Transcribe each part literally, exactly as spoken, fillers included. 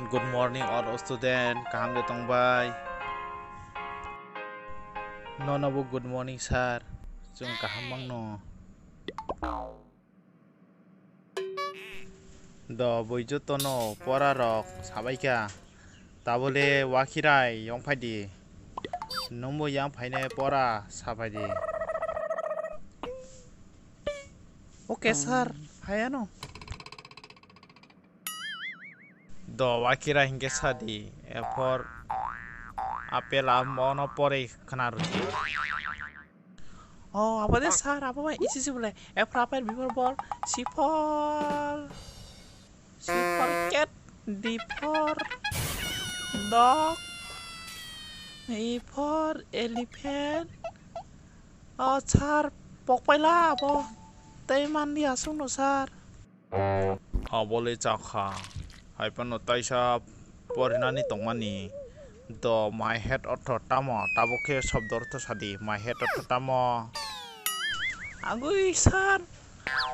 Good morning all student, kaham de tongbai? Nono bo good morning sir, chwng kaham mangno. Do boi jotono pora rok sabaikha. Tabole Wakhirai yong phaidi. Nwngbo yang phainai pora saphaidi. Okay sir, phaiano. Do Wakhirai hinkhe sadi. A for apple, amo no pore khna rwdi. Oh, abo de sir, abo bai isi si bole. A for apple, B for ball, C for, C for cat, D for dog, E for elephant. Oh, sir, pokpaila abo. Tei manliya aswkno, sir. Abole chakha. Hai phano taisa porinani tongmani. Do my head ortho tamo? Tabuk khe sobdo ortho sadi. My head ortho tamo? Agui sir,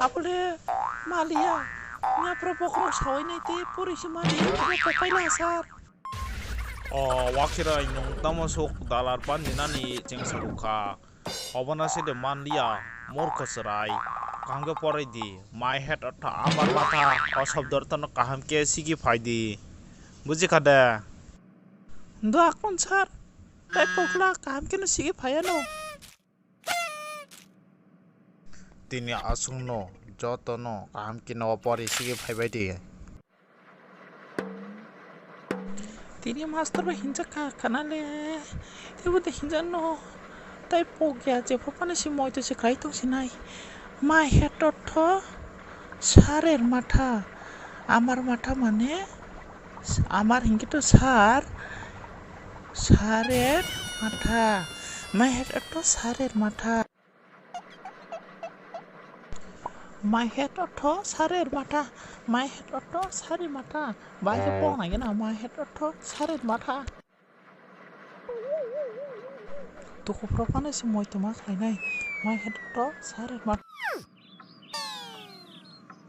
abole maliya. Nyapra bokhorok sawai nai tei pori se maliya. Abole kokaila sir. O Wakhirai, nwng tamo sok dalar pandinani chengsa bukha. Obono se de manliya, murkho chwrai. Kaham khe porai di. My head ortho amar matha. O sobdo orthono kaham khe sigi phai di. Buji kha de? Doakon sir, tei pokla kaham kheno sigi phaiano. Tini aswkno jotono kaham kheno o pori sigi phai bai di. Tini master bai hinjak kha khana le, teibo de hinjak no, tei pok ya, jephru phano se moito se khlai tong sinai. My head ortho sarer matha, amar matha mane, amar hinkhe to sar, sarer matha, my head ortho sarer matha. My head ortho sarir matha. My head ortho sarir matha. Bai khe pok nai gana, my head ortho sarir matha. Tuku phro phano se moito ma khlai nai. My head ortho sarir matha.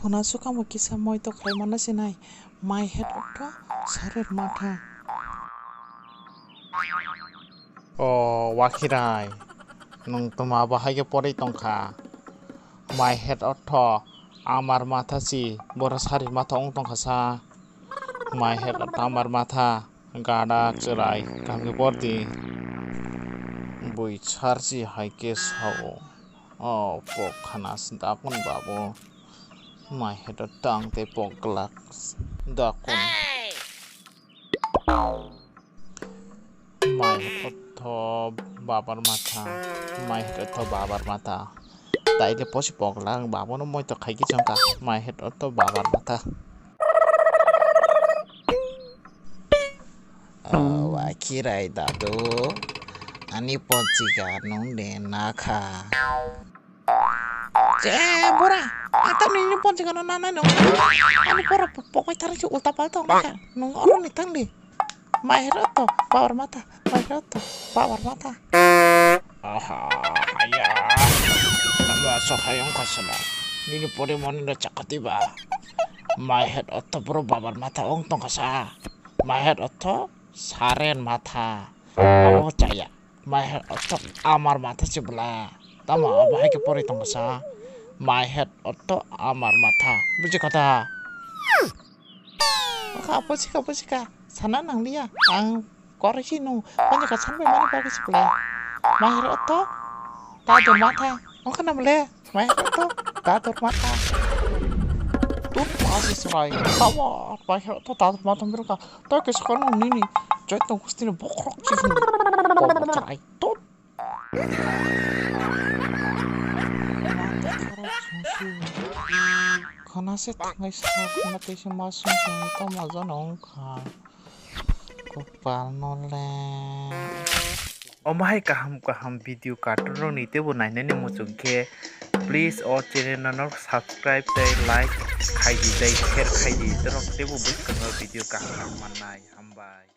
Phuna sukamo kisa moito khlai mana se nai. My head ortho sarir matha. O Wakhirai, nwng tma bahai khe porwi tongkha? My head ortho amar matha si, boro sarir matha wng tongkha sa. My head ortho amar matha, gada chwrai, kaham khe por di. Bui sar si hai khe sao. O pok khana si dakun babu. My head ortho ang tei pok glak dakun. My head ortho babar matha. My head ortho babar matha. Taile posi pok glak babono moito khai khe chwngkha. My head ortho babar matha. O Wakhirai dadu, ani ponchika nung de nakha. Je bura, atam nini ponchika no nana nung. Ani pora pokoi thari si ulta palta nung kha. Nung oro ni tang di. My head ortho babar matha, my head ortho babar matha. Aha, haya. Tamo asok hayong kasala. Nini pore moni no chakati ba. My head ortho bro babar matha ong tongkha sa. My head ortho saren matha. Abo chaya. My head ortho amar matha se bwla. Tamo abo hai khe porwi tongkha sa. My head ortho amar matha. Buji kha da? Kha, buji kha, buji kha. Sana nangliya. Ang koroi si nung. Panya ka sanbai mani bagwi se bwla. My head ortho dadur matha. Ongkha na bwle? My head ortho dadur matha. Tut ma si chwrai. Tamo my head ortho dadur matha wngkha. Tei kisa kono nini joto gustini bokhorok chihini. Bobo chwrai. Tut. Khana se thangai sa, khana tei se ma sung sung ta ma jano wngkha. Kopal no le. Omo hai kaham kaham video cartoon rok ni teibo nainani muchung khe, please o channel no subscribe tei like khai di tei share khai di, norok teibo bwskango video kaham kaham mannai. Hambai.